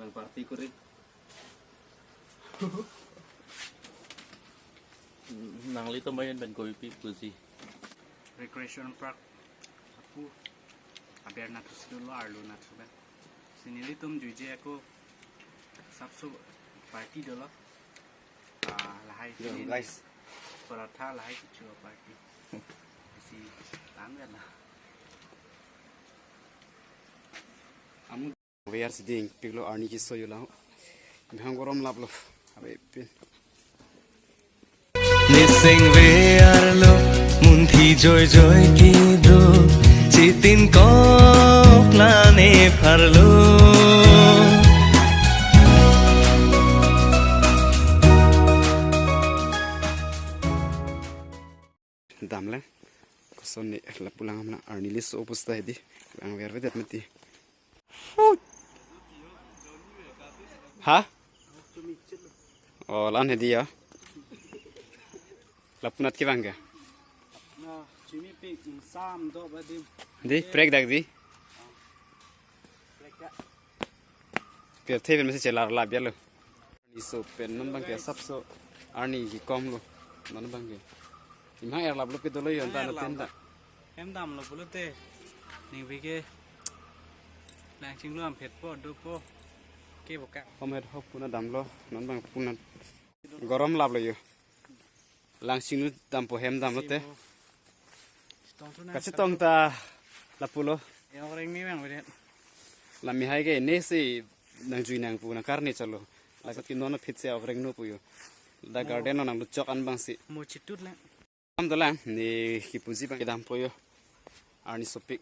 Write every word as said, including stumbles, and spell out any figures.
Party kuri. Nanglitum ahin pen kopi pusi. Recreation Park apu aber nat thusi dolo, arlo nat thusi. Si nelitum juije ako sabso party dolo. Ah, lahai yo, sini guys. Paratha lahai kecho party. Si tanggal lah. Amu we are sitting piklo arni keso yo lang. Bihang gorom laplo. Abe pin. Nising ve arlo munthi joi joi kidro chitin kok lane pharlo. Damlang. Koson ne lapu lang amna arni le so pusta hedi. Lang ver vedet mati. Ha? Oh, lan hedi ya. Lapunat ke bang ke? Na, chimi pik sam do badim. Di, prek dak di. Prek dak. Pirthe pen masi chelar lap ya lo. Arni so pen non bang ke sabso arni kekom lo. Non bang ke. Imhang er laplo pe dolo yo anta na tenda. Hem damlo pulote. Ning bike. Langchinglo amphet po, do po. Ke boka. Hom het hop puna damlo, non bang puna. Gorom laplo yo. Langchinglo dampo hem damlo te. Kachetong ta lapulo. Yang orang ni bang bedet. Lami hai ke ne si nangjui nangpu nangkarni chalo. Lakat ke non phit se orang no pu yo. Da garden no nang luchok an bang si. Mo chitut le. Am dolang ne kipuji bang kedampo yo. Arni sopik.